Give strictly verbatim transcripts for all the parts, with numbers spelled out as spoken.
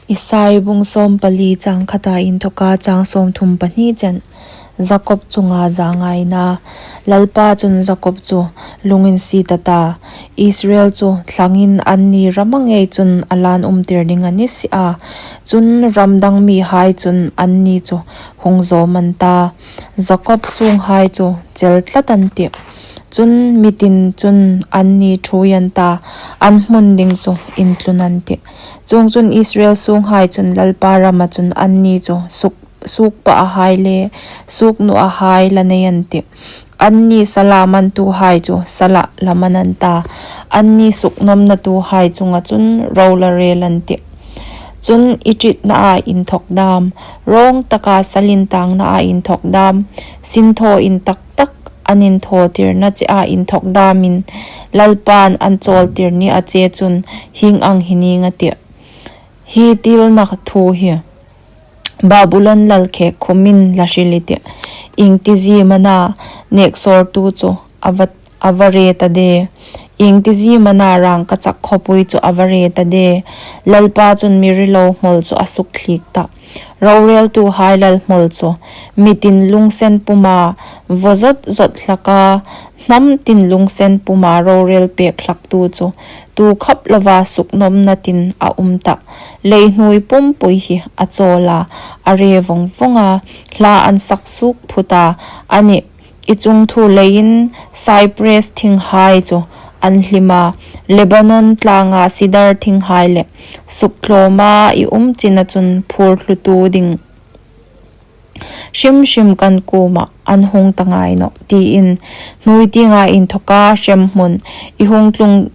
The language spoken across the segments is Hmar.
Isai bung sawmpali chang khata inthoka chang sawmthum pahni chen. Jakob chunga zangaina. Lalpa chun Jakob chu lunginsiet a ta, Israel chu thlangin anni rama ngei chun a lan umtir ding a ni si a. Chun ram dang mihai chun anni chu hung zawm an ta. Jakob sunghai chu chel tlat an tih. Chun mi tin chun anni ṭhuoi an ta, an hmun ding chu intlun an tih. Chuongchun Israel sunghai chun Lalpa rama chun anni chu suk, suk pahahai le suk nuahai la nei an tih. Anni sala mantuhai chu sala la man an ta. Anni suknawmnatuhai chunga chun ro la rel an tih. Chun i ṭitnaa inthok dam, rawng taka sal intangnaa inthok dam, sinthaw intak tak an inthawtirna chea inthok damin Lalpan an chawltir ni a che chun hieng ang hi ning a tih. Hi tilna thu hi Babulon lal khek khumin la hril i tih. Iengtizie mana neksawrtu chu a va, a va re ta de. Iengtizie mana rangkachak khawpui chu a va re ta de. Lalpa chun mi rilo hmawl chu a sukthliek ta. Roreltuhai lal hmawl chu mi tin lungsen puma vaw zot zot hlaka, hnam tin lungsen puma rorel pek hlaktu chu tu khap lova suknawmna tin a um ta. Leihnuoi pumpui hi a chawl a, a re vawng vawng a, hla an sak suk phut a, a nih. I chungthu leiin Cyprus thinghai chu an hlim a, Lebanon tlanga cedar thinghai le suktlawma i um china chun phur thlutu ding hrim hrim kan kuoma an hung ta ngai nawh, tiin hnuoi tienga inthoka hremhmun i hung tlung,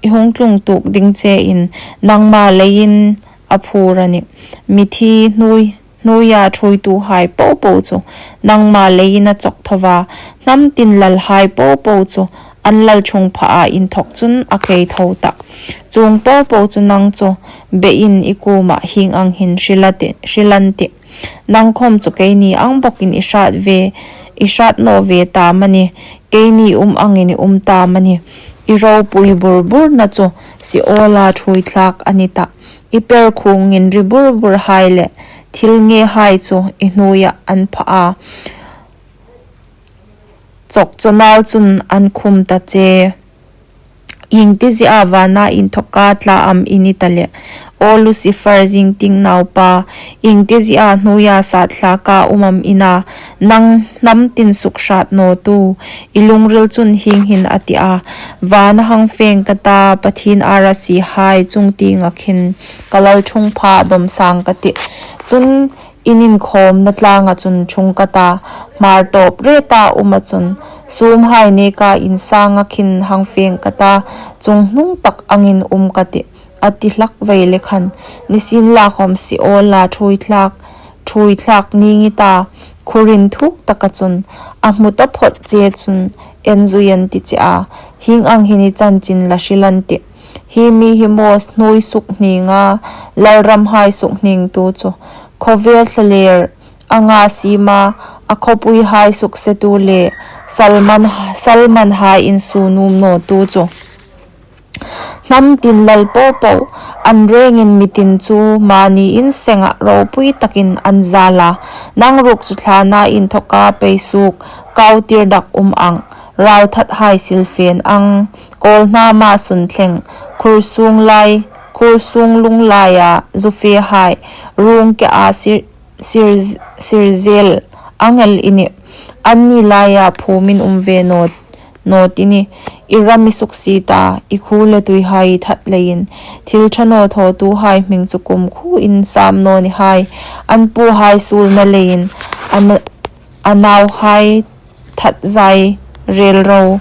i hung tlung tuok ding chein nangma leiin a phur a nih. Mithi hnuoi, hnuoia ṭhuoituhai popo chu nangma leiin a chawk tho a, hnam tin lalhai popo chu an lal ṭhungphaa inthok chun a kei tho ta. Chuong popo chu nang chu bein i kuoma hieng ang hin hril a tih, hril an tih. Nang khawm chu keini ang bawkin i hrat ve, i hrat naw ve ta am a nih. Keini um angin i um ta am a nih. I ropui bur burna chu Seola ṭhuoi thlak a ni ta. I perkhung inri bur burhai le thil ngehai chu i hnuoia an pha a, chawk chawnal chun an khum ta che. Iengtizie vana inthoka tla am i ni ta leh, aw Lucifer, zingtieng naupa, iengtizie hnuoia sat thlaka um am i na, nang hnam tin sukhrat nawtu? I lungril chun hieng hin a ti a, vana hang feng ka ta, Pathien arasihai chungtienga khin ka lalṭhungpha dawm sang ka tih. Chun in inkhawmna tlanga chun ṭhung ka ta, hmar tawp reta uma chun, sumhai neka insanga khin hang feng ka ta, chunghnung tak angin um ka tih, a ti hlak vei le khan. Nisienlakhawm Seola ṭhuoi thlak, ṭhuoi thlak ning i ta, khurin thuk taka chun, a hmu taphot che chun en zui an ti che a, hieng ang hin i chanchin la hril an tih. Hi mi hi maw hnuoi sukhninga, lalramhai sukhningtu chu, khawvel thlaler anga siema, a khawpuihai suksetu le salman, salmanhai insuo nuom nawtu chu. Hnam tin lal popo, an rengin mi tin chu mani in senga ropui takin an zal a. Nang ruok chu thlana inthoka pei suok, kau tirdak um ang, ralthathai silfen ang, kawlhnama sunthleng, khursung lai, khursung lung laia zufehai, rung kea sir, sir, sirzel ang el i nih. Anni laia phumin um ve naw, naw ti ni. I ram i suksiet a, i khuo le tuihai i that leiin, thil ṭha naw thawtuhai hming chu kumkhuoin sam naw ni hai. An puhai suolna leiin, an, a nauhai that zai rel ro,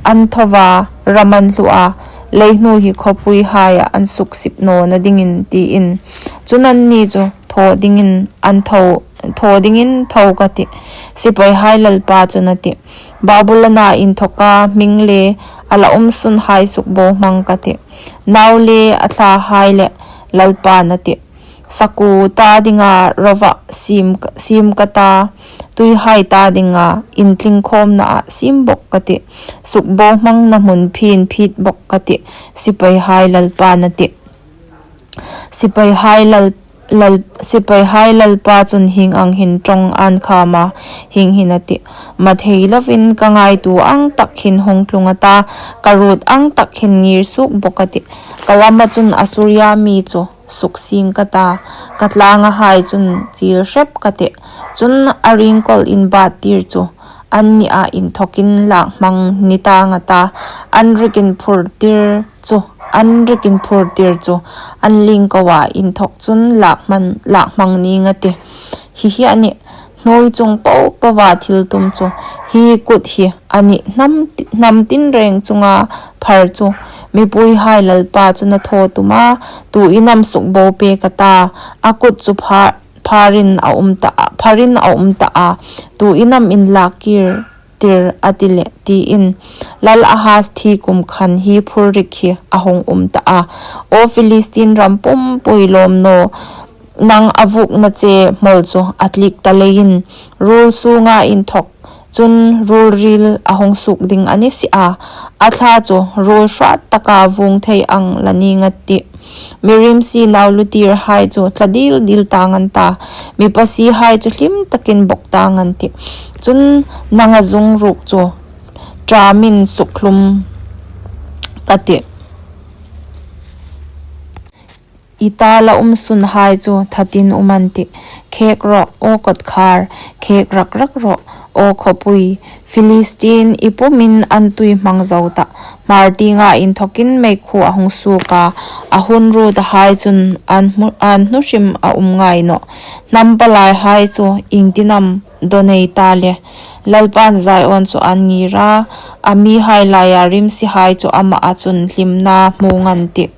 an tho a, ram an hluo a, leihnuoi hi khawpuihaia an suksip nawna dingin, tiin. Chun anni chu thaw dingin an tho, thaw dingin tho ka tih, sipaihai Lalpa chun a tih. Babulona inthoka hming le a la um sunhai sukbohmang ka tih. Nau le a thlahai le Lalpan a tih. Saku ta dinga rova siem, siem ka ta, tuihai ta dinga intlingkhawmnaa siem bawk ka tih, sukbohmangna hmun phit phit bawk ka tih, sipaihai Lalpan a tih. Sipaihai lal, lal, sipaihai lalpa chun hieng ang hin ṭawng an kham a, hieng hin a tih, "Mathei lovin ka ngaituo ang tak hin hung tlung a ta, ka ruot ang tak hin ngir suok bawk," a tih. "Ka rama chun Assuria mi chu suksieng ka ta, ka tlangahai chun chil hrep ka tih. Chun a ringkawl inbattir chu annia inthokin lak hmang ni tang a ta, an rik inphurtir chu, an rik inphurtir chu an lingkoa inthok chun lak hman, lak hmang ning," a tih. Hi hi a nih, hnuoi chung po poa thil tum chu, hi kut hi a nih, hnam, hnam tinreng chunga phar chu mipuihai lalpa chun a thaw tum a, "Tuin am sukbo pek a ta, a kut chu pha, pharin a um ta a, pharin a um ta a, tuin am inlak kir tir a ti le," tiin Lal Ahaz thi kum khan hi phurrik hi a hung um ta a. "Aw Philistine ram pumpui lawm naw, nang a vuokna che hmawl chu a tlik ta leiin, ruol sunga inthok chun ruol ril a hung suok ding a ni si a, a thla chu ruol hrat taka vuong thei ang la ning," a tih. "Mi rimsi nau lutirhai chu tla dil dil tang an ta, mi pasihai chu hlim takin bawk tang an tih. Chun nanga zung ruok chu ṭamin sukhlum ka tih. I ta la um sunhai chu thatin um an tih. Khek rawh, aw kawtkhar, khek rak rak rawh, aw khawpui. Philistine i pumin an tui hmang zo ta. Hmar tienga inthokin meikhu a hung suok a, a hun ruotahai chun an hmu, an hnuhrim a um ngai nawh. Hnam palaihai chu iengtin am dawn ei ta le? Lalpan Zion chu an ngir a, a mihai laia rimsihai chu amaa chun hlimna hmu ngan tih."